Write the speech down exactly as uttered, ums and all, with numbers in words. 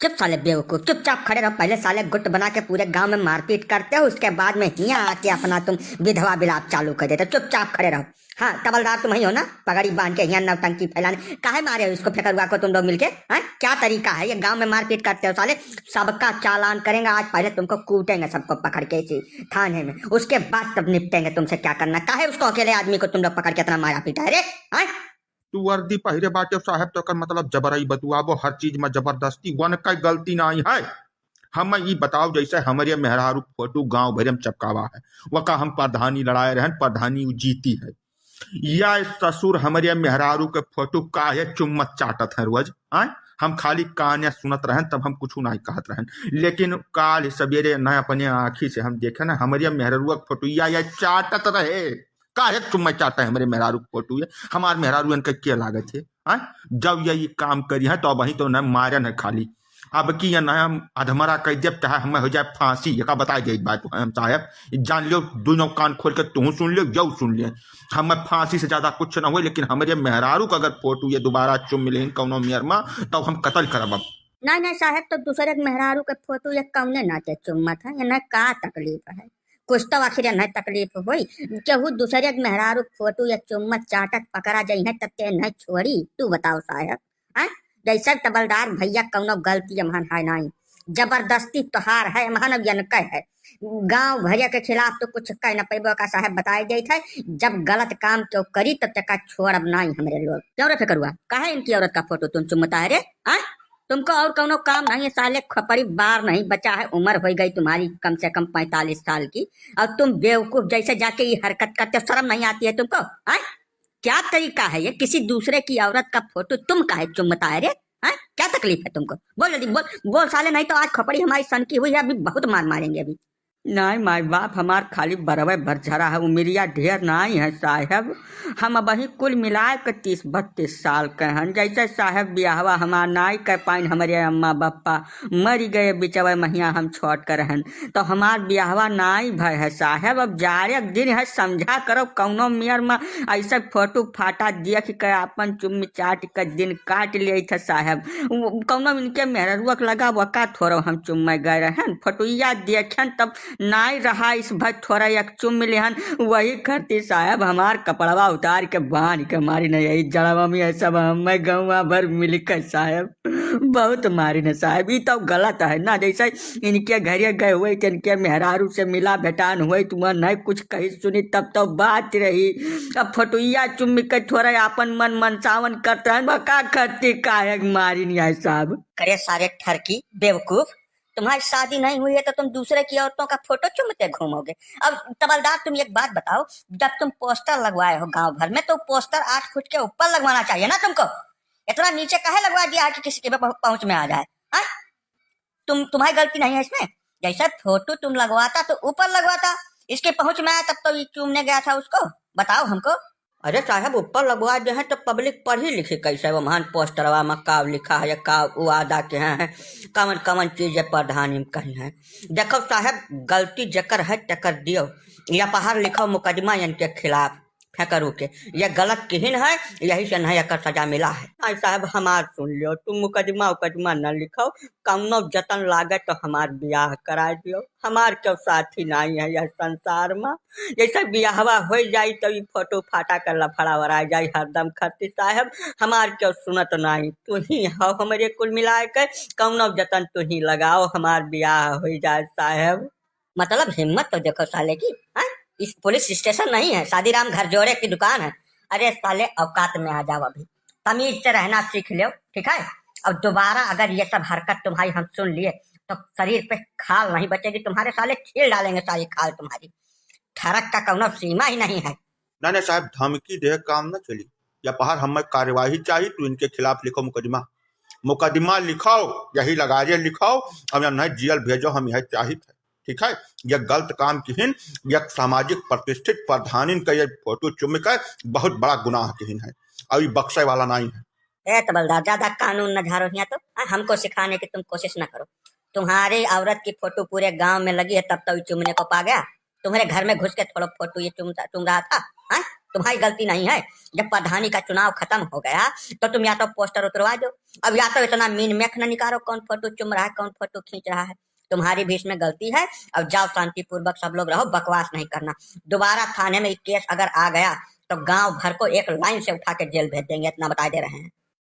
चुप साले बेवकूफ, चुपचाप खड़े रहो। पहले साले गुट बना के पूरे गांव में मारपीट करते हो, उसके बाद में हियां आके अपना तुम विधवा विलाप चालू कर देते हो। चुपचाप खड़े रहो। हाँ, तबलदार तुम ही हो ना, पगड़ी बांध के हियां नौटंकी फैलाने। काहे मारे हो इसको फेकरुआ को तुम लोग मिलके? हाँ, क्या तरीका है ये? गांव में मारपीट करते हो साले, सबका चालान करेंगे आज। पहले तुमको कूटेंगे सबको पकड़ के इसी थाने में, उसके बाद तब निपटेंगे तुमसे क्या करना। काहे उसको अकेले आदमी को तुम लोग पकड़ के इतना मारा पीटा है रे? हाँ? तू वर्दी पहिरे बाटे साहेब, तो एकर मतलब जबरई बतुआबो, हर चीज में जबरदस्ती, वन का गलती नाई है। हम ई बताओ, जैसे हमरे मेहरारू फोटो गांव भर में चपकावा है, वका हम प्रधानी लड़ाए रहन, प्रधानी उ जीती है। या ससुर हमरे मेहरारू के फोटो काहे चुम्मत चाटत है रोज, आय? हम खाली काने सुनत रहन, तब हम कुछ नाई कहत रहन, लेकिन काल सवेरे न अपने आँखी से हम देखे ना, हमरे मेहरारू के फोटो या, या चाटत रहे। काहे चुम्मा चाटा है हमरे मेहरारू के फोटो ये? हमार मेहरारू इनका के लागत है? हाँ? जब ये, ये काम करी है तो अबहीं तो न मारन है खाली। अब की ये ना हम अधमरा कह देब, चाहे हमें हो जाए फांसी। ये का बताई दे एक बात हम साहेब, जान लियो, दोनों कान खोल के तू सुन लियो, यऊ सुन लियो, हमें फांसी से ज्यादा कुछ न होए, लेकिन हमरे मेहरारू का अगर फोटो ये दोबारा चुम मिले कौनो मेयर में, तब हम कत्ल करब अब। नहीं, नहीं साहेब, तो दूसरे के मेहरारू के फोटो ये कौने नाते चुम्मत है? ये ना का तकलीफ है? कुछ तो आखिर इन्हें तकलीफ होई। केहू दूसरे के मेहरारू फोटो या चुम्मत चाटत पकड़ा जइहें तब ते इन्हें छोड़ी? तू बताओ साहेब, हैं? जैसे तबलदार भैया कौनो गलती एमहन है नाई, जबरदस्ती तोहार है, एमहन अब यनके है। गांव भरिया के खिलाफ तो कुछ कह न पैबो का साहेब, बताए देत है, जब गलत काम केहू करी तब तेका छोड़ब नाई हमरे लोग। क्यों रे फेकरुआ, काहे इनकी औरत का फोटो तुम चुम्मता है रे? हैं? तुमको और कौनो काम नहीं है साले, खोपड़ी बार नहीं बचा है, उम्र हो गई तुम्हारी कम से कम पैंतालीस साल की, और तुम बेवकूफ जैसे जाके ये हरकत करते हो, शर्म नहीं आती है तुमको? हैं? क्या तरीका है ये, किसी दूसरे की औरत का फोटो तुम काहे चुम्मता है रे? हैं? क्या तकलीफ है तुमको? बोल जल्दी, बोल, बोल साले, नहीं तो आज खोपड़ी हमारी सनकी हुई है, अभी बहुत मार मारेंगे अभी। नाई माई बाप, हमार खाली बरवे भर झरा है, उमिरिया ढेर नाई है साहेब। हम अबहीं कुल मिलाए के तीस बत्तीस साल के हन। जैसे साहेब बियाहवा हमार नाई कर पाइन, हमरे अम्मा बप्पा मरी गए बिचवे महिया हम छोट के रहन, तो हमार बियाहवा नाई भय है साहेब। अब जाड़े के दिन है, समझा करो, कौनो मेयर में ऐसे फोटो फाटा देख के आपन चुम्मी चाट के दिन काट लेत है साहेब। वो कौनो इनके मेहररुआ के लगा वका थोरो हम चुम्मे गए रहन, फोटोइया देखन तब नाई रहा इस भर थोरा एक चुम मिले हन, वही खरती साहेब हमार कपड़वा उतार के बांध के मारी न, यही जड़वा में है सब हमें गौवा भर मिल के साहेब बहुत मारी न साहेब। ई तो गलत है ना, जैसे इनके घरे गए हुए तो इनके मेहरारू से मिला भेटान हुए, तुम्हार नहीं कुछ कही सुनी तब तो बात रही। अब फोटोइया चुम के थोरा आपन मन मनसावन करत रहन, बका खरती काहे के मारी न आए साहब। करे सारे ठरकी बेवकूफ, तुम्हारी शादी नहीं हुई है तो तुम दूसरे की औरतों का फोटो चूमते घूमोगे। अब तबलदार, तुम एक बात बताओ, जब तुम पोस्टर लगवाए हो गांव भर में तो पोस्टर आठ फुट के ऊपर लगवाना चाहिए ना तुमको, इतना नीचे काहे लगवा दिया है कि किसी के पहुं-, पहुंच में आ जाए? हाँ? तुम, तुम्हारी गलती नहीं है इसमें। जैसे फोटो तुम लगवाता तो ऊपर लगवाता, इसके पहुंच में आया तब तो ये चूमने गया था उसको। बताओ हमको। अरे साहब, ऊपर लगवा दे हैं तो पब्लिक पढ़ी लिखी कैसे? वो महान पोस्टरवा में का लिखा है, का वादा के हैं, कवन कवन चीज ये प्रधानी में कही है। देखो साहब, गलती जकर है तकर दियो, या पहाड़ लिखो मुकदमा इनके खिलाफ, फेकरू के, ये गलत किहिन है, यही से नहीं एकर सजा मिला है। आई साहब, हमार सुन लियो, तुम मुकदमा उकदमा न लिखो, कौनो जतन लागे तो हमार ब्याह कराए दियो। हमार क्यों साथी नाई है यह संसार में। जैसे बियाहवा हो जाई तो ई फोटो फाटा के लफड़ा वराए जाई हरदम। खरती साहब, हमार क्यों सुनत नाई, तू ही हो हमरे कुल मिलाए के, कौनो जतन तू ही लगाओ, हमार बियाह हो जाए साहब। मतलब हिम्मत तो देखो साले की, हाँ? इस पुलिस स्टेशन नहीं है, शादीराम घर जोड़े की दुकान है। अरे साले, औकात में आ जाओ अभी, तमीज से रहना सीख लो, ठीक है? और दोबारा अगर ये सब हरकत तुम्हारी हम सुन लिए तो शरीर पे खाल नहीं बचेगी तुम्हारे, साले छील डालेंगे सारी खाल तुम्हारी। ठरक का कौनो सीमा ही नहीं है। नहीं, नहीं साहब, धमकी दे काम न चली। या पहाड़ हमें कार्यवाही चाहिए, तू इनके खिलाफ लिखो मुकदमा, मुकदमा लिखाओ, यही लगाजे लिखाओ, अब या नहीं जेल भेजो, हम यह चाहित है, ठीक है? यह गलत काम किहिन, यह सामाजिक प्रतिष्ठित प्रधानिन का यह फोटो चुम के बहुत बड़ा गुनाह किहिन है, अभी बक्से वाला नहीं है। ए तबलदार, ज्यादा कानून न झारो हिया तो, हाँ, हमको सिखाने की तुम कोशिश न करो। तुम्हारी औरत की फोटो पूरे गांव में लगी है, तब तो ये चुमने को पा गया। तुम्हारे घर में घुस के थोड़ा फोटो ये चुम, चुम रहा था, हाँ? तुम्हारी गलती नहीं है। जब प्रधानी का चुनाव खत्म हो गया तो तुम या तो पोस्टर उतरवा दो, अब या तो इतना मीन मेख न निकालो कौन फोटो चुम रहा है, कौन फोटो खींच रहा है। तुम्हारी भी इसमें गलती है। अब जाओ शांतिपूर्वक सब लोग रहो, बकवास नहीं करना। दोबारा थाने में केस अगर आ गया तो गांव भर को एक लाइन से उठा के जेल भेज देंगे, इतना बता दे रहे हैं।